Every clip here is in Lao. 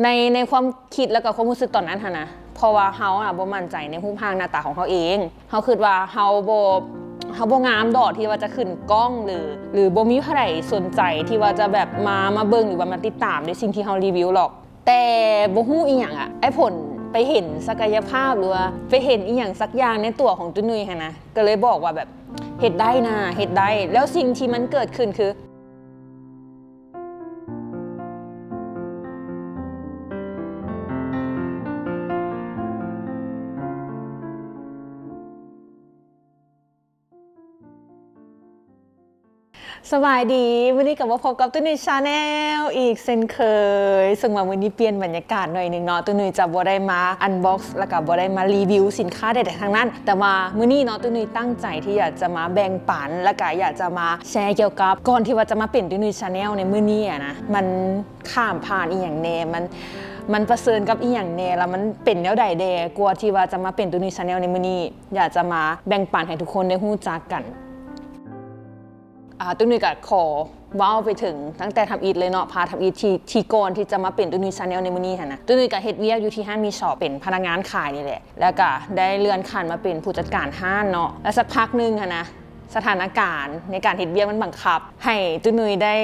ໃນ ໃນຄວາມຄິດ ແລ້ວກໍຄວາມຮູ້ສຶກຕອນນັ້ນຫັ້ນນະ ເພາະວ່າເຮົານະບໍ່ໝັ້ນໃຈໃນຮູບຮ່າງໜ້າຕາຂອງເຮົາເອງ. ເຮົາຄິດວ່າເຮົາບໍ່ ເຮົາບໍ່ງາມດອກທີ່ວ່າຈະຂຶ້ນກ້ອງ ຫຼື ຫຼືບໍ່ມີໃຜສົນໃຈທີ່ວ່າຈະແບບມາ ມາເບິ່ງ ຫຼືວ່າມາຕິດຕາມໃນສິ່ງທີ່ເຮົາຣີວິວຫຼອກ. ແຕ່ບໍ່ຮູ້ອີ່ຫຍັງອະ ອ້າຍຝົນໄປເຫັນສັກກະຍະພາບ ຫຼືວ່າໄປເຫັນອີ່ຫຍັງສັກຢ່າງໃນຕົວຂອງຕຸ້ນນຸ້ຍຫັ້ນນະ ກໍເລີຍບອກວ່າແບບ ເຮັດໄດ້ນາ ເຮັດໄດ້. ແລ້ວສິ່ງທີ່ມັນເກີດຂຶ້ນຄື ສະບາຍດີ ມື້ນີ້ກໍມາພົບກັບຕຸ້ນນຸ້ຍ Channel ອີກເຊັ່ນເຄີຍ. ເຊິ່ງວ່າມື້ນີ້ປ່ຽນບັນຍາກາດໜ້ອຍໜຶ່ງເນາະ, ຕຸ້ນນຸ້ຍຈະບໍ່ໄດ້ມາ unbox ແລ້ວກໍບໍ່ໄດ້ມາຣີວິວສິນຄ້າໃດໆທັງນັ້ນ, ແຕ່ວ່າມື້ນີ້ເນາະ ຕຸ້ນນຸ້ຍຕັ້ງໃຈທີ່ຢາກຈະມາແບ່ງປັນ ແລ້ວກໍຢາກຈະມາແຊກ່ຽວກັບ ກ່ອນທີ່ວ່າຈະມາເປັນຕຸ້ນນຸ້ຍ Channel ໃນມື້ນີ້ອະນະ ມັນຂ້າມຜ່ານອີ່ຫຍັງແດ່ ມັນ ມັນປະເຊີນກັບອີ່ຫຍັງແດ່ ແລ້ວມັນເປັນແນວໃດແດ່ ກວ່າທີ່ວ່າຈະມາເປັນຕຸ້ນນຸ້ຍ Channel ໃນມື້ນີ້. ຢາກຈະມາແບ່ງປັນໃຫ້ທຸກຄົນໄດ້ຮູ້ຈັກກັນ. ອ່າ ຕຸ້ນນຸ້ຍກໍຂໍເວົ້າໄປເຖິງຕັ້ງແຕ່ທຳອິດເລີຍເນາະ, ພາທຳອິດທີ່ ທີ່ກ່ອນທີ່ຈະມາເປັນຕຸ້ນນຸ້ຍ Channel ໃນມື້ນີ້ຫັ້ນນະ. ຕຸ້ນນຸ້ຍກໍເຮັດວຽກຢູ່ທີ່ຮ້ານມີຊອບ ເປັນພະນັກງານຂາຍນີ້ແຫຼະ, ແລ້ວກໍໄດ້ເລື່ອນຂັ້ນມາເປັນຜູ້ຈັດການຮ້ານເນາະ. ແລ້ວສັກພັກໜຶ່ງຫັ້ນນະ ສະຖານະການໃນການເຮັດວຽກມັນບັງຄັບໃຫ້ຕຸ້ນນຸ້ຍໄດ້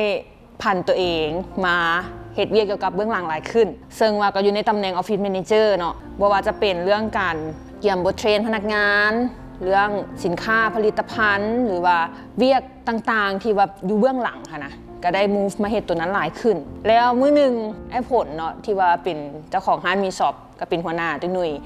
ຜັນຕົວເອງມາເຮັດວຽກກ່ຽວກັບເບື້ອງຫຼັງຫຼາຍຂຶ້ນ, ເຊິ່ງວ່າກໍຢູ່ໃນຕຳແໜ່ງ Office Manager ເນາະ, ບໍ່ວ່າຈະເປັນເລື່ອງການກຽມບົດເທຣນພະນັກງານ, ເລື່ອງສິນຄ້າຜະລິດຕະພັນ ຫຼືວ່າວຽກຕ່າງໆທີ່ວ່າຢູ່ເບື້ອງຫຼັງຫັ້ນນະ, ກໍໄດ້ move ມາເຮັດຕົວນັ້ນຫຼາຍຂຶ້ນ. ແລ້ວມື້ໜຶ່ງ ອ້າຍຝົນເນາະ ທີ່ວ່າເປັນເຈົ້າຂອງຮ້ານມີຊອບ ກໍເປັນຫົວໜ້າຕຸ້ນນຸ້ຍ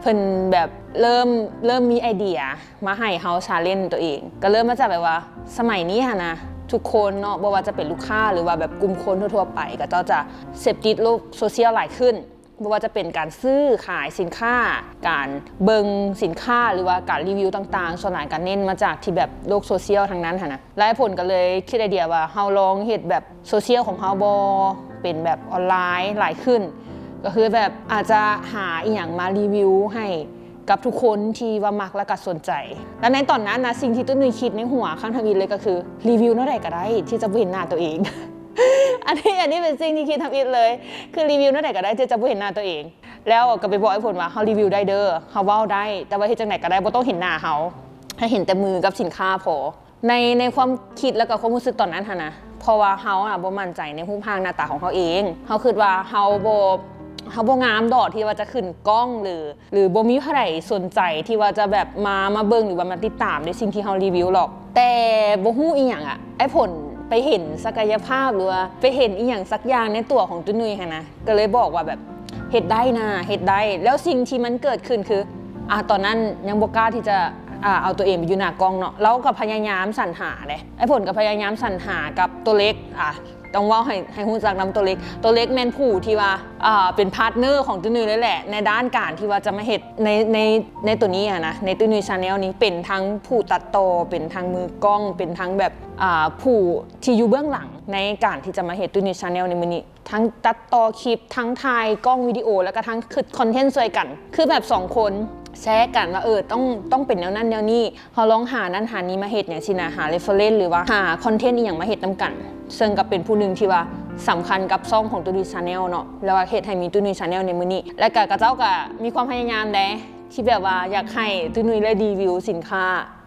ເພິ່ນແບບເລີ່ມ ເລີ່ມມີໄອເດຍມາໃຫ້ເຮົາ challenge ຕົວເອງ. ກໍເລີ່ມມາຈາກແບບວ່າ ສະໄໝນີ້ຫັ້ນນະ ທຸກຄົນເນາະ ບໍ່ວ່າຈະເປັນລູກຄ້າ ຫຼືວ່າແບບກຸ່ມຄົນທົ່ວໆໄປ ເຂົາເຈົ້າຈະເສບຕິດໂລກໂຊຊຽວຫຼາຍຂຶ້ນ, ບໍ່ວ່າຈະເປັນການຊື້ຂາຍສິນຄ້າ, ການເບິ່ງສິນຄ້າ ຫຼືວ່າການຣີວິວຕ່າງໆ ສ່ວນຫຼາຍກໍເນັ້ນມາຈາກທີ່ແບບໂລກໂຊຊຽວທັງນັ້ນຫັ້ນນະ. ແລ້ວອ້າຍຝົນກໍເລີຍຄິດໄອເດຍວ່າ ເຮົາລອງເຮັດແບບ ໂຊຊຽວຂອງເຮົາບໍ່ ເປັນແບບອອນລາຍຫຼາຍຂຶ້ນ, ກໍຄືແບບອາດຈະຫາອີ່ຫຍັງມາຣີວິວໃຫ້ກັບທຸກຄົນທີ່ວ່າມັກ ແລ້ວກໍສົນໃຈ. ແລ້ວໃນຕອນນັ້ນນະ ສິ່ງທີ່ຕຸ້ນນຸ້ຍຄິດໃນຫົວຄັ້ງທຳອິດເລີຍກໍຄື ຣີວິວແນວໃດກໍໄດ້ທີ່ຈະບໍ່ເຫັນໜ້າຕົວເອງ. ອັນນີ້ ອັນນີ້ເປັນສິ່ງທີ່ຄິດທຳອິດເລີຍ ຄືຣີວິວແນວໃດກໍໄດ້ທີ່ຈະບໍ່ເຫັນໜ້າຕົວເອງ. ແລ້ວກໍໄປບອກອ້າຍຝົນວ່າ ເຮົາຣີວິວໄດ້ເດີ້ ເຮົາເວົ້າໄດ້ ແຕ່ວ່າເຮັດຈັ່ງໃດກໍໄດ້ ບໍ່ຕ້ອງເຫັນໜ້າເຮົາ ໃຫ້ເຫັນແຕ່ມືກັບສິນຄ້າພໍ. ໃນ ໃນຄວາມຄິດ ແລ້ວກໍຄວາມຮູ້ສຶກຕອນນັ້ນຫັ້ນນະ ເພາະວ່າເຮົານະບໍ່ໝັ້ນໃຈໃນຮູບຮ່າງໜ້າຕາຂອງເຮົາເອງ. ເຮົາຄິດວ່າເຮົາບໍ່ ເຮົາບໍ່ງາມດອກທີ່ວ່າຈະຂຶ້ນກ້ອງ ຫຼື ຫຼືບໍ່ມີໃຜສົນໃຈທີ່ວ່າຈະແບບມາ ມາເບິ່ງ ຫຼືວ່າມາຕິດຕາມໃນສິ່ງທີ່ເຮົາຣີວິວຫຼອກ. ແຕ່ບໍ່ຮູ້ອີ່ຫຍັງອະ ອ້າຍຝົນໄປເຫັນສັກກະຍະພາບ ຫຼືວ່າໄປເຫັນອີ່ຫຍັງສັກຢ່າງໃນຕົວຂອງຕຸ້ນນຸ້ຍຫັ້ນນະ ກໍເລີຍບອກວ່າແບບ ເຮັດໄດ້ນາ ເຮັດໄດ້. ແລ້ວສິ່ງທີ່ມັນເກີດຂຶ້ນຄື ອ່າ ຕອນນັ້ນຍັງບໍ່ກ້າທີ່ຈະ ອ່າ ເອົາຕົວເອງໄປຢູ່ໜ້າກ້ອງເນາະ, ເຮົາກໍພະຍາຍາມສັນຫາເດ້ ອ້າຍຝົນກໍພະຍາຍາມສັນຫາກັບໂຕເລັກ. ອ່າ ຕ້ອງເວົ້າໃຫ້ ໃຫ້ຮູ້ຈັກນຳໂຕເລັກ. ໂຕເລັກແມ່ນຜູ້ທີ່ວ່າ ອ່າ ເປັນພາດເນີຂອງຕຸ້ນນຸ້ຍເລີຍແຫຼະ ໃນດ້ານການທີ່ວ່າຈະມາເຮັດໃນ ໃນ ໃນຕົວນີ້ຫັ້ນນະ ໃນຕຸ້ນນຸ້ຍ Channel ນີ້ ເປັນທັງຜູ້ຕັດຕໍ່ ເປັນທັງມືກ້ອງ ເປັນທັງແບບ ອ່າ ຜູ້ທີ່ຢູ່ເບື້ອງຫຼັງໃນການທີ່ຈະມາເຮັດຕຸ້ນນຸ້ຍ Channel ໃນມື້ນີ້. ທັງຕັດຕໍ່ຄລິບ ທັງຖ່າຍກ້ອງວິດີໂອ ແລ້ວກໍທັງຄິດຄອນເທັນຊ່ວຍກັນ ຄືແບບສອງຄົນແຊກັນວ່າ ເອີ ຕ້ອງ ຕ້ອງເປັນແນວນັ້ນແນວນີ້ ເຮົາລອງຫານັ້ນຫານີ້ມາເຮັດຫຍັງຊີ້ນະ ຫາ reference ຫຼືວ່າຫາຄອນເທັນອີ່ຫຍັງມາເຮັດນຳກັນ. ເຊິ່ງກໍເປັນຜູ້ໜຶ່ງທີ່ວ່າສຳຄັນກັບຊ່ອງຂອງຕຸ້ນນຸ້ຍ Channel ເນາະ ແລ້ວວ່າເຮັດໃຫ້ມີຕຸ້ນນຸ້ຍ Channel ໃນມື້ນີ້ ແລ້ວກໍເຂົາເຈົ້າກໍມີຄວາມພະຍາຍາມແດ່ ທີ່ແບບວ່າຢາກໃຫ້ຕຸ້ນນຸ້ຍໄດ້ຣີວິວສິນຄ້າ.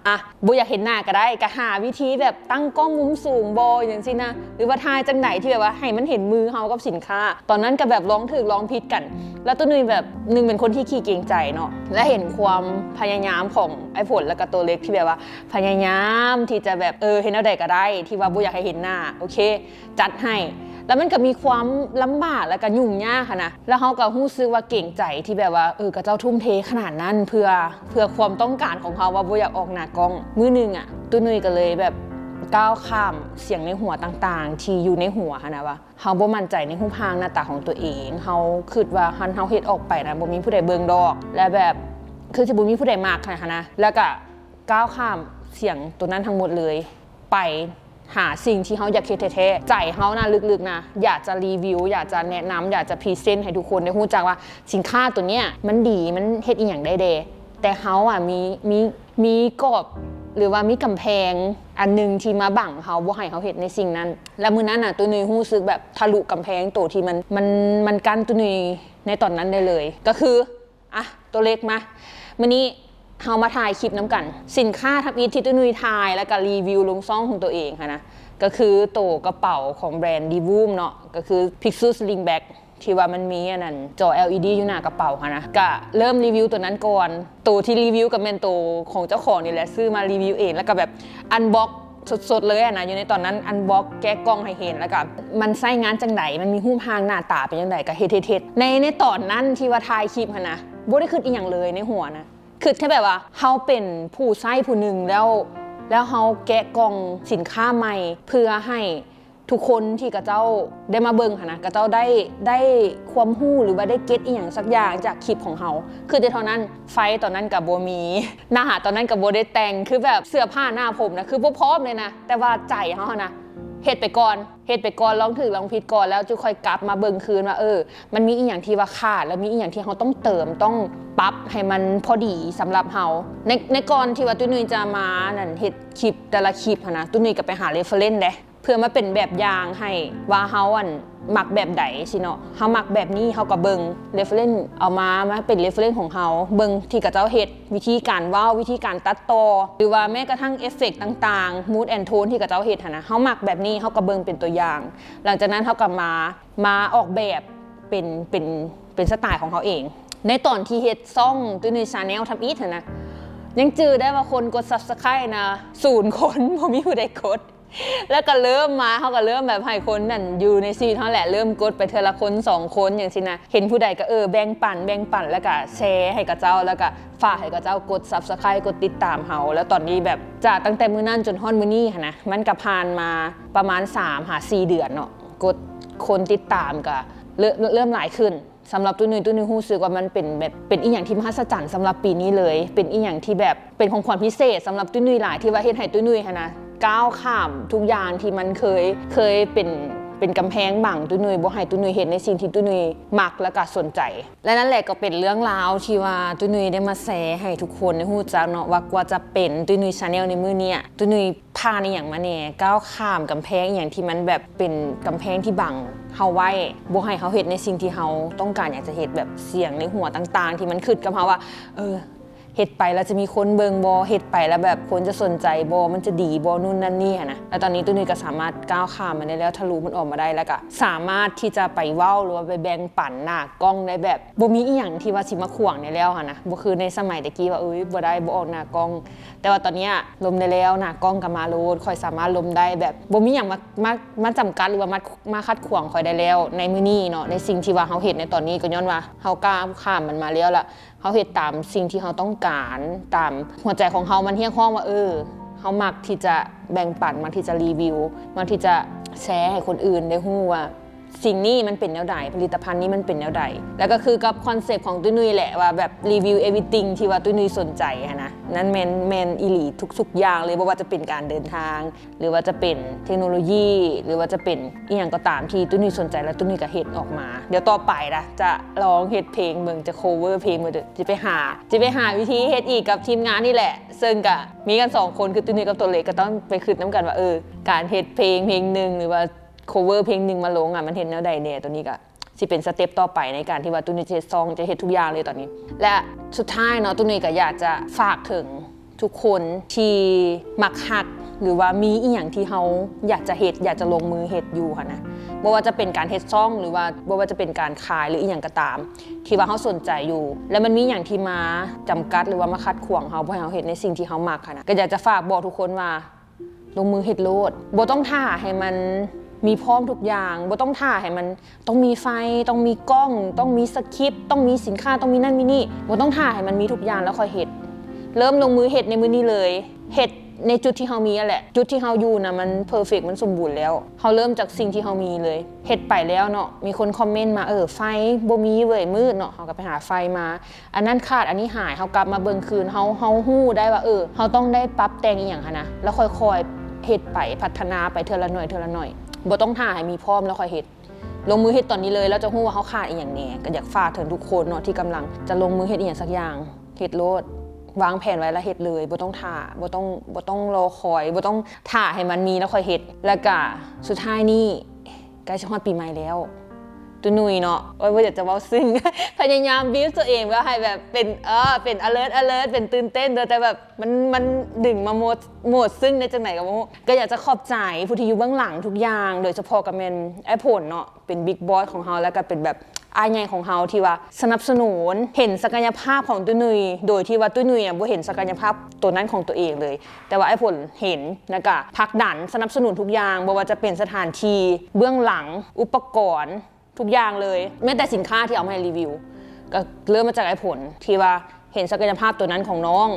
ອ່ະ ບໍ່ຢາກເຫັນໜ້າກໍໄດ້ ກໍຫາວິທີແບບຕັ້ງກ້ອງມຸມສູງບໍ່ ຫຍັງຊີ້ນະ ຫຼືວ່າຖ່າຍຈັ່ງໃດທີ່ແບບວ່າໃຫ້ມັນເຫັນມືເຮົາກັບສິນຄ້າ. ຕອນນັ້ນກໍແບບລອງຖືກລອງຜິດກັນ ແລ້ວຕຸ້ນນຸ້ຍແບບໜຶ່ງເປັນຄົນທີ່ຂີ້ເກງໃຈເນາະ ແລະເຫັນຄວາມພະຍາຍາມຂອງອ້າຍຝົນ ແລ້ວກໍໂຕເລັກ ທີ່ແບບວ່າພະຍາຍາມທີ່ຈະແບບ ເອີ ເຮັດແນວໃດກໍໄດ້ ທີ່ວ່າບໍ່ຢາກໃຫ້ເຫັນໜ້າ ໂອເຄ ຈັດໃຫ້. ແລ້ວມັນກໍມີຄວາມລຳບາກ ແລ້ວກໍຫຍຸ້ງຍາກຫັ້ນນະ ແລ້ວເຮົາກໍຮູ້ສຶກວ່າເກງໃຈທີ່ແບບວ່າ ເອີ ເຂົາເຈົ້າທຸ່ມເທຂະໜາດນັ້ນ ເພື່ອ ເພື່ອຄວາມຕ້ອງການຂອງເຮົາວ່າບໍ່ຢາກອອກໜ້າກ້ອງ. ມື້ໜຶ່ງອະ ຕຸ້ນນຸ້ຍກໍເລີຍແບບກ້າວຂ້າມສຽງໃນຫົວຕ່າງໆທີ່ຢູ່ໃນຫົວຫັ້ນນະ ວ່າເຮົາບໍ່ໝັ້ນໃຈໃນຮູບຮ່າງໜ້າຕາຂອງຕົວເອງ, ເຮົາຄິດວ່າຄັນເຮົາເຮັດອອກໄປນະ ບໍ່ມີຜູ້ໃດເບິ່ງດອກ ແລະແບບຄືຊິບໍ່ມີຜູ້ໃດມັກຫັ້ນນະ ແລ້ວກໍກ້າວຂ້າມສຽງໂຕນັ້ນທັງໝົດເລີຍ ໄປຫາສິ່ງທີ່ເຮົາຢາກເຮັດແທ້ໆ. ໃຈເຮົານະ ເລິກໆນະ ຢາກຈະຣີວິວ ຢາກຈະແນະນຳ ຢາກຈະພຣີເຊັນໃຫ້ທຸກຄົນໄດ້ຮູ້ຈັກວ່າສິນຄ້າໂຕເນີ້ຍມັນດີ ມັນເຮັດອີ່ຫຍັງໄດ້ແດ່. ແຕ່ເຮົາອະ ມີ ມີ ມີກອບ ຫຼືວ່າມີກຳແພງ ອັນໜຶ່ງທີ່ມາບັງເຮົາ ບໍ່ໃຫ້ເຮົາເຮັດໃນສິ່ງນັ້ນ. ແລ້ວມື້ນັ້ນນະ ຕຸ້ຍນຸ້ຍຮູ້ສຶກແບບທະລຸກຳແພງໂຕທີ່ມັນ ມັນ ມັນກັ້ນຕຸ້ຍນຸ້ຍໃນຕອນນັ້ນໄດ້ເລີຍ ກໍຄື ອ່ະ ໂຕເລັກມາ ມື້ນີ້ເຮົາມາຖ່າຍຄລິບນຳກັນ. ສິນຄ້າທຳອິດທີ່ຕຸ້ຍນຸ້ຍຖ່າຍ ແລ້ວກໍຣີວິວລົງຊ່ອງຂອງຕົວເອງຫັ້ນນະ ກໍຄືໂຕກະເປົາຂອງແບຣນ Divoom ເນາະ ກໍຄື Pixel Sling Bag ທີ່ວ່າມັນມີອັນນັ້ນ ຈໍ ແອລອີດີ ຢູ່ໜ້າກະເປົາຫັ້ນນະ ກະເລີ່ມຣີວິວໂຕນັ້ນກ່ອນ. ໂຕທີ່ຣີວິວກໍແມ່ນໂຕຂອງເຈົ້າຂອງນີ້ແຫຼະ ຊື້ມາຣີວິວເອງ ແລ້ວກໍແບບອັນບັອກສົດໆເລີຍຫັ້ນນະ ຢູ່ໃນຕອນນັ້ນອັນບັອກແກະກ່ອງໃຫ້ເຫັນ ແລ້ວກໍມັນໃຊ້ງານຈັ່ງໃດ ມັນມີຮູບຮ່າງໜ້າຕາເປັນຈັ່ງໃດ ກໍເຮັດໆໆ ໃນ ໃນຕອນນັ້ນທີ່ວ່າຖ່າຍຄລິບຫັ້ນນະ ບໍ່ໄດ້ຄິດອີ່ຫຍັງເລີຍໃນຫົວນະ ຄິດແຄ່ແບບວ່າເຮົາເປັນຜູ້ໃຊ້ຜູ້ໜຶ່ງແລ້ວ ແລ້ວເຮົາແກະກ່ອງສິນຄ້າໃໝ່ ເພື່ອໃຫ້ ທຸກຄົນທີ່ເຂົາເຈົ້າໄດ້ມາເບິ່ງຫັ້ນນະ ເຂົາເຈົ້າໄດ້ ໄດ້ຄວາມຮູ້ ຫຼືວ່າໄດ້ເກັດອີ່ຫຍັງສັກຢ່າງຈາກຄລິບຂອງເຮົາ. ຄືແຕ່ເທົ່ານັ້ນ ໄຟຕອນນັ້ນກໍບໍ່ມີ ໜ້າຕອນນັ້ນກໍບໍ່ໄດ້ແຕ່ງ ຄືແບບເສື້ອຜ້າໜ້າຜົມນະ ຄືບໍ່ພ້ອມເລີຍນະ ແຕ່ວ່າໃຈເຮົາຫັ້ນນະ ເຮັດໄປກ່ອນ ເຮັດໄປກ່ອນ ລອງຖືກລອງຜິດກ່ອນ ແລ້ວຈຶ່ງຄ່ອຍກັບມາເບິ່ງຄືນວ່າ ເອີ ມັນມີອີ່ຫຍັງທີ່ວ່າຂາດ ແລ້ວມີອີ່ຫຍັງທີ່ເຮົາຕ້ອງເຕີມ ຕ້ອງປັບໃຫ້ມັນພໍດີສຳລັບເຮົາ. ໃນ ໃນກ່ອນທີ່ວ່າຕຸ້ຍນຸ້ຍຈະມານັ້ນ ເຮັດຄລິບແຕ່ລະຄລິບຫັ້ນນະ ຕຸ້ຍນຸ້ຍກໍໄປຫາ reference ເດ້ ເພື່ອມາເປັນແບບຢ່າງໃຫ້ວ່າເຮົາ ອັນ ມັກແບບໃດຊີ້ເນາະ ເຮົາມັກແບບນີ້ ເຮົາກໍເບິ່ງ reference ເອົາມາ ມາເປັນ reference ຂອງເຮົາ ເບິ່ງທີ່ເຂົາເຈົ້າເຮັດ ວິທີການເວົ້າ ວິທີການຕັດຕໍ່ ຫຼືວ່າແມ້ກະທັ່ງເອຟເຟັກຕ່າງໆ mood and tone ທີ່ເຂົາເຈົ້າເຮັດຫັ້ນນະ ເຮົາມັກແບບນີ້ ເຮົາກໍເບິ່ງເປັນຕົວຢ່າງ. ຫຼັງຈາກນັ້ນເຮົາກໍມາ ມາອອກແບບເປັນ ເປັນ ເປັນສະໄຕຂອງເຮົາເອງ. ໃນຕອນທີ່ເຮັດຊ່ອງຕຸ້ຍນຸ້ຍ Channel ທຳອິດຫັ້ນນະ ຍັງຈື່ໄດ້ວ່າຄົນກົດ Subscribe ນະ ສູນຄົນ ບໍ່ມີຜູ້ໃດກົດ. ແລ້ວກໍເລີ່ມມາ ເຮົາກໍເລີ່ມແບບໃຫ້ຄົນນັ້ນຢູ່ໃນຊີວິດເຮົາແຫຼະ ເລີ່ມກົດໄປເທື່ອລະຄົນສອງຄົນ ຫຍັງຊີ້ນະ ເຫັນຜູ້ໃດກໍ ເອີ ແບ່ງປັນ ແບ່ງປັນ ແລ້ວກໍແຊໃຫ້ເຂົາເຈົ້າ ແລ້ວກໍຝາກໃຫ້ເຂົາເຈົ້າກົດ Subscribe ກົດຕິດຕາມເຮົາ. ແລ້ວຕອນນີ້ແບບ ຈາກຕັ້ງແຕ່ມື້ນັ້ນຈົນຮອດມື້ນີ້ຫັ້ນນະ ມັນກໍຜ່ານມາປະມານສາມຫາສີ່ເດືອນເນາະ ກົດ ຄົນຕິດຕາມກໍເລີ່ມ ເລີ່ມຫຼາຍຂຶ້ນ. ສຳລັບຕຸ້ຍນຸ້ຍ ຕຸ້ຍນຸ້ຍຮູ້ສຶກວ່າມັນເປັນແບບ ເປັນອີ່ຫຍັງທີ່ມະຫັດສະຈັນສຳລັບປີນີ້ເລີຍ ເປັນອີ່ຫຍັງທີ່ແບບເປັນຂອງຂວັນພິເສດສຳລັບຕຸ້ຍນຸ້ຍຫຼາຍ ທີ່ວ່າເຮັດໃຫ້ຕຸ້ຍນຸ້ຍຫັ້ນນະ ກ້າວຂ້າມທຸກຢ່າງທີ່ມັນເຄີຍ ເຄີຍເປັນ ເປັນກຳແພງບັງຕຸ້ຍນຸ້ຍ ບໍ່ໃຫ້ຕຸ້ຍນຸ້ຍເຮັດໃນສິ່ງທີ່ຕຸ້ຍນຸ້ຍມັກ ແລ້ວກໍສົນໃຈ. ແລະ ນັ້ນແຫຼະກໍເປັນເລື່ອງລາວທີ່ວ່າຕຸ້ຍນຸ້ຍໄດ້ມາແຊໃຫ້ທຸກຄົນໄດ້ຮູ້ຈັກເນາະ ວ່າ ກວ່າຈະເປັນຕຸ້ຍນຸ້ຍ Channel ໃນມື້ນີ້ ຕຸ້ຍນຸ້ຍ ຜ່ານອີ່ຫຍັງມາແດ່ ກ້າວຂ້າມກຳແພງອີ່ຫຍັງທີ່ມັນແບບເປັນກຳແພງທີ່ບັງເຮົາໄວ້ ບໍ່ໃຫ້ເຮົາເຮັດໃນສິ່ງທີ່ເຮົາຕ້ອງການຢາກຈະເຮັດ ແບບສຽງໃນຫົວຕ່າງໆ ທີ່ມັນຄຶດກັບເຮົາວ່າ ເອີ ເຮັດໄປແລ້ວຈະມີຄົນເບິ່ງບໍ່ ເຮັດໄປແລ້ວແບບຄົນຈະສົນໃຈບໍ່ ມັນຈະດີບໍ່ ນູ້ນນັ້ນນີ້ຫັ້ນນະ. ແລ້ວຕອນນີ້ຕຸ້ຍນຸ້ຍກໍສາມາດກ້າວຂ້າມມັນໄດ້ແລ້ວ ທະລຸມັນອອກມາໄດ້ ແລ້ວກໍສາມາດທີ່ຈະໄປເວົ້າ ຫຼືວ່າໄປແບ່ງປັນໜ້າກ້ອງໄດ້ແບບບໍ່ມີອີ່ຫຍັງທີ່ວ່າຊິມາຂວາງໄດ້ແລ້ວຫັ້ນນະ ບໍ່ຄືໃນສະໄໝແຕ່ກີ້ວ່າ ເອີຍ ບໍ່ໄດ້ ບໍ່ອອກໜ້າກ້ອງ. ແຕ່ວ່າຕອນເນີ້ຍລົມໄດ້ແລ້ວ ໜ້າກ້ອງກໍມາໂລດ ຂ້ອຍສາມາດລົມໄດ້ ແບບບໍ່ມີຫຍັງມາ ມາ ມາຈຳກັດ ຫຼືວ່າມາ ມາຂັດຂວາງຂ້ອຍໄດ້ແລ້ວໃນມື້ນີ້ເນາະ. ໃນສິ່ງທີ່ວ່າເຮົາເຮັດໃນຕອນນີ້ ກໍຍ້ອນວ່າເຮົາກ້າວຂ້າມມັນມາແລ້ວ ລະເຮົາເຮັດຕາມສິ່ງທີ່ເຮົາຕ້ອງການ ຕາມຫົວໃຈຂອງເຮົາມັນຮຽກຮ້ອງວ່າ ເອີ ເຮົາມັກທີ່ຈະແບ່ງປັນ ມັກທີ່ຈະຣີວິວ ມັກທີ່ຈະແຊໃຫ້ຄົນອື່ນໄດ້ຮູ້ວ່າ ສິ່ງນີ້ມັນເປັນແນວໃດ ຜະລິດຕະພັນນີ້ມັນເປັນແນວໃດ. ແລ້ວກໍຄືກັບຄອນເຊັບຂອງຕຸ້ຍນຸ້ຍແຫຼະ ວ່າແບບຣີວິວ everything ທີ່ວ່າຕຸ້ຍນຸ້ຍສົນໃຈຫັ້ນນະ ນັ້ນແມ່ນ ແມ່ນອີ່ຫຼີທຸກໆຢ່າງເລີຍ ບໍ່ວ່າຈະເປັນການເດີນທາງ ຫຼືວ່າຈະເປັນເທັກໂນໂລຢີ ຫຼືວ່າຈະເປັນອີ່ຫຍັງກໍຕາມທີ່ຕຸ້ຍນຸ້ຍສົນໃຈ ແລ້ວຕຸ້ຍນຸ້ຍກໍເຮັດອອກມາ. ດຽວຕໍ່ໄປນະ ຈະລອງເຮັດເພງເບິ່ງ ຈະ cover ເພງເບິ່ງ ຈະໄປຫາ ຈະໄປຫາວິທີເຮັດອີກກັບທີມງານນີ້ແຫຼະ ເຊິ່ງກໍມີກັນສອງຄົນ ຄືຕຸ້ຍນຸ້ຍກັບໂຕເລັກ ກໍຕ້ອງໄປຄິດນຳກັນວ່າ ເອີ ການເຮັດເພງເພງໜຶ່ງ ຫຼືວ່າ cover ເພງໜຶ່ງມາລົງອະ ມັນເຮັດແນວໃດແດ່. ໂຕນີ້ກໍຊິເປັນສະເຕັບຕໍ່ໄປໃນການທີ່ວ່າຕຸ້ຍນຸ້ຍຈະເຮັດຊ່ອງ ຈະເຮັດທຸກຢ່າງເລີຍຕອນນີ້. ແລະ ສຸດທ້າຍເນາະ ຕຸ້ຍນຸ້ຍກໍຢາກຈະຝາກເຖິງທຸກຄົນທີ່ມັກຮັກ ຫຼືວ່າມີອີ່ຫຍັງທີ່ເຮົາຢາກຈະເຮັດ ຢາກຈະລົງມືເຮັດຢູ່ຫັ້ນນະ ບໍ່ວ່າຈະເປັນການເຮັດຊ່ອງ ຫຼືວ່າບໍ່ວ່າຈະເປັນການຂາຍ ຫຼືອີ່ຫຍັງກໍຕາມ ທີ່ວ່າເຮົາສົນໃຈຢູ່ ແລະ ມັນມີຫຍັງທີ່ມາຈຳກັດ ຫຼືວ່າມາຂັດຂວາງເຮົາ ບໍ່ໃຫ້ເຮົາເຮັດໃນສິ່ງທີ່ເຮົາມັກຫັ້ນນະ ກໍຢາກຈະຝາກບອກທຸກຄົນວ່າ ລົງມືເຮັດໂລດ ບໍ່ຕ້ອງຖ້າໃຫ້ມັນມີພ້ອມທຸກຢ່າງ ບໍ່ຕ້ອງຖ້າໃຫ້ມັນຕ້ອງມີໄຟ ຕ້ອງມີກ້ອງ ຕ້ອງມີສະຄຣິບ ຕ້ອງມີສິນຄ້າ ຕ້ອງມີນັ້ນມີນີ້ ບໍ່ຕ້ອງຖ້າໃຫ້ມັນມີທຸກຢ່າງແລ້ວຄ່ອຍເຮັດ ເລີ່ມລົງມືເຮັດໃນມື້ນີ້ເລີຍ ເຮັດໃນຈຸດທີ່ເຮົາມີຫັ້ນແຫຼະ ຈຸດທີ່ເຮົາຢູ່ນະ ມັນເພີເຟັກ ມັນສົມບູນແລ້ວ ເຮົາເລີ່ມຈາກສິ່ງທີ່ເຮົາມີເລີຍ ເຮັດໄປແລ້ວເນາະ ມີຄົນຄອມເມັນມາ ເອີ ໄຟບໍ່ມີເວີຍ ມືດເນາະ ເຮົາກໍໄປຫາໄຟມາ ອັນນັ້ນຂາດ ອັນນີ້ຫາຍ ເຮົາກັບມາເບິ່ງຄືນ ເຮົາ ເຮົາຮູ້ໄດ້ວ່າ ເອີ ເຮົາຕ້ອງໄດ້ປັບແຕ່ງອີ່ຫຍັງຫັ້ນນະ ແລ້ວຄ່ອຍໆເຮັດໄປ ພັດທະນາໄປເທື່ອລະໜ້ອຍ ເທື່ອລະໜ້ອຍ ບໍ່ຕ້ອງຖ້າໃຫ້ມີພ້ອມແລ້ວຄ່ອຍເຮັດ ລົງມືເຮັດຕອນນີ້ເລີຍ ແລ້ວຈະຮູ້ວ່າເຮົາຂາດອີ່ຫຍັງແດ່. ກໍຢາກຝາກເຖິງທຸກຄົນເນາະ ທີ່ກຳລັງຈະລົງມືເຮັດອີ່ຫຍັງສັກຢ່າງ ເຮັດໂລດ ວາງແຜນໄວ້ແລ້ວເຮັດເລີຍ ບໍ່ຕ້ອງຖ້າ ບໍ່ຕ້ອງ ບໍ່ຕ້ອງລໍຄອຍ ບໍ່ຕ້ອງຖ້າໃຫ້ມັນມີແລ້ວຄ່ອຍເຮັດ. ແລ້ວກະສຸດທ້າຍນີ້ ໃກ້ຊິຮອດປີໃໝ່ແລ້ວ ຕຸນຸຍເນາະ ໂອ້ຍ ບໍ່ຢາກຈະເວົ້າຊຶ້ງ ພະຍາຍາມບີບຕົວເອງວ່າໃຫ້ແບບເປັນ ເອີ ເປັນ alert alert ເປັນຕື່ນເຕັ້ນ ແຕ່ແບບ ມັນ ມັນດຶງມາໂໝດ ໂໝດຊຶ້ງໄດ້ຈັ່ງໃດກໍບໍ່ຮູ້. ກໍຢາກຈະຂອບໃຈຜູ້ທີ່ຢູ່ເບື້ອງຫຼັງທຸກຢ່າງ ໂດຍສະເພາະກໍແມ່ນອ້າຍຜົນເນາະ ເປັນ big boss ຂອງເຮົາ ແລ້ວກໍເປັນແບບອ້າຍໃຫຍ່ຂອງເຮົາ ທີ່ວ່າສະໜັບສະໜູນ ເຫັນສັກກະຍະພາບຂອງຕຸ້ນຸຍ ໂດຍທີ່ວ່າຕຸ້ນຸຍອະບໍ່ເຫັນສັກກະຍະພາບໂຕນັ້ນຂອງຕົວເອງເລີຍ ແຕ່ວ່າອ້າຍຜົນເຫັນ ແລ້ວກໍຜັກດັນ ສະໜັບສະໜູນທຸກຢ່າງ ບໍ່ວ່າຈະເປັນສະຖານທີ່ ເບື້ອງຫຼັງ ອຸປະກອນ ທຸກຢ່າງເລີຍ ແມ້ແຕ່ສິນຄ້າທີ່ເອົາມາໃຫ້ຣີວິວ ກໍເລີ່ມມາຈາກອ້າຍຜົນ ທີ່ວ່າເຫັນສັກກະຍະພາບໂຕນັ້ນຂອງນ້ອງ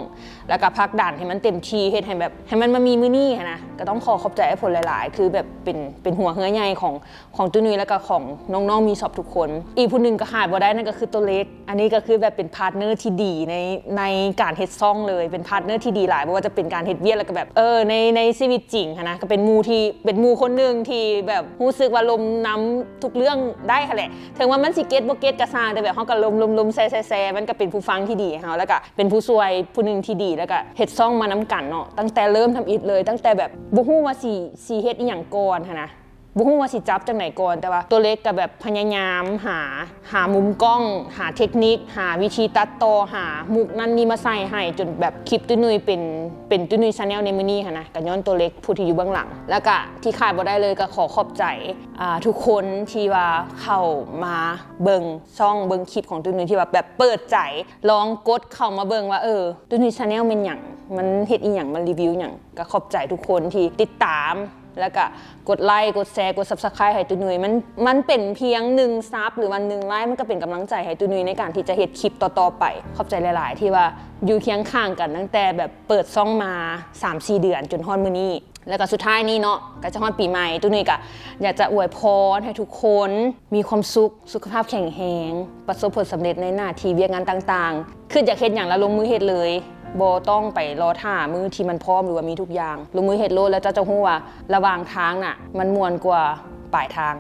ແລ້ວກໍຜັກດັນໃຫ້ມັນເຕັມທີ່ ເຮັດໃຫ້ແບບ ໃຫ້ມັນມາມີມື້ນີ້ຫັ້ນນະ. ກໍຕ້ອງຂໍຂອບໃຈອ້າຍຜົນຫຼາຍໆ ຄືແບບເປັນ ເປັນຫົວເຮືອໃຫຍ່ຂອງ ຂອງຕຸ້ນຸຍ ແລ້ວກໍຂອງນ້ອງໆ ມີຊອບທຸກຄົນ. ອີກຜູ້ໜຶ່ງກໍຂາດບໍ່ໄດ້ ນັ້ນກໍຄືໂຕເລັກ ອັນນີ້ກໍຄືແບບເປັນພາດເນີທີ່ດີໃນ ໃນການເຮັດຊ່ອງເລີຍ ເປັນພາດເນີທີ່ດີຫຼາຍ ບໍ່ວ່າຈະເປັນການເຮັດວຽກ ແລ້ວກໍແບບ ເອີ ໃນ ໃນຊີວິດຈິງຫັ້ນນະ ກໍເປັນໝູ່ທີ່ ເປັນໝູ່ຄົນໜຶ່ງທີ່ແບບຮູ້ສຶກວ່າລົມນຳທຸກເລື່ອງໄດ້ຫັ້ນແຫຼະ ເຖິງວ່າມັນຊິເກັດບໍ່ເກັດກໍຊ່າງ ແຕ່ແບບເຮົາກໍລົມໆໆແຊໆ ມັນກໍເປັນຜູ້ຟັງທີ່ດີໃຫ້ເຮົາ ແລ້ວກໍເປັນຜູ້ຊ່ວຍຜູ້ໜຶ່ງທີ່ດີ ແລ້ວກໍເຮັດຊ່ອງມານຳກັນເນາະ ຕັ້ງແຕ່ເລີ່ມທຳອິດເລີຍ ຕັ້ງແຕ່ແບບບໍ່ຮູ້ວ່າຊິ ຊິເຮັດອີ່ຫຍັງກ່ອນຫັ້ນນະ ບໍ່ຮູ້ວ່າຊິຈັບຈັ່ງໃດກ່ອນ ແຕ່ວ່າໂຕເລັກກໍແບບພະຍາຍາມຫາ ຫາມຸມກ້ອງ ຫາເຕັກນິກ ຫາວິທີຕັດຕໍ່ ຫາມຸກນັ້ນນີ້ມາໃສ່ໃຫ້ ຈົນແບບຄລິບຕຸ້ນຸຍເປັນ ເປັນຕຸ້ນຸຍ Channel ໃນມື້ນີ້ຫັ້ນນະ ກໍຍ້ອນໂຕເລັກຜູ້ທີ່ຢູ່ເບື້ອງຫຼັງ. ແລ້ວກະທີ່ຂາດບໍ່ໄດ້ເລີຍ ກໍຂໍຂອບໃຈ ອ່າ ທຸກຄົນທີ່ວ່າເຂົ້າມາເບິ່ງຊ່ອງ ເບິ່ງຄລິບຂອງຕຸ້ນຸຍ ທີ່ວ່າແບບເປີດໃຈ ລອງກົດເຂົ້າມາເບິ່ງວ່າ ເອີ ຕຸ້ນຸຍ Channel ແມ່ນຫຍັງ ມັນເຮັດອີ່ຫຍັງ ມັນຣີວິວຫຍັງ. ກໍຂອບໃຈທຸກຄົນທີ່ຕິດຕາມ ແລ້ວກະກົດໄລ ກົດແຊ ກົດ Subscribe ໃຫ້ຕຸ້ນຸຍ ມັນ ມັນເປັນພຽງໜຶ່ງຊັບ ຫຼືວ່າໜຶ່ງໄລ ມັນກໍເປັນກຳລັງໃຈໃຫ້ຕຸ້ນຸຍໃນການທີ່ຈະເຮັດຄລິບຕໍ່ໆໄປ. ຂອບໃຈຫຼາຍໆ ທີ່ວ່າຢູ່ຄຽງຂ້າງກັນຕັ້ງແຕ່ແບບເປີດຊ່ອງມາສາມສີ່ເດືອນ ຈົນຮອດມື້ນີ້. ແລ້ວກໍສຸດທ້າຍນີ້ເນາະ ໃກ້ຈະຮອດປີໃໝ່ ຕຸ້ນຸຍກໍຢາກຈະອວຍພອນໃຫ້ທຸກຄົນມີຄວາມສຸກ ສຸຂະພາບແຂງແຮງ ປະສົບຜົນສຳເລັດໃນໜ້າທີ່ວຽກງານຕ່າງໆ ຄິດຢາກເຮັດຫຍັງແລ້ວລົງມືເຮັດເລີຍ ບໍ່ຕ້ອງໄປລໍຖ້າມື້ທີ່ມັນພ້ອມ ຫຼືວ່າມີທຸກຢ່າງ ລົງມືເຮັດໂລດ ແລ້ວເຈົ້າຈະຮູ້ວ່າລະຫວ່າງທາງນະ ມັນມ່ວນກວ່າປາຍທາງ.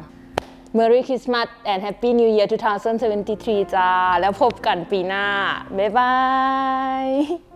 Merry Christmas and Happy New Year ສອງພັນຊາວສີ່ ຈ້າ ແລ້ວພົບກັນປີໜ້າ ບາຍບາຍ.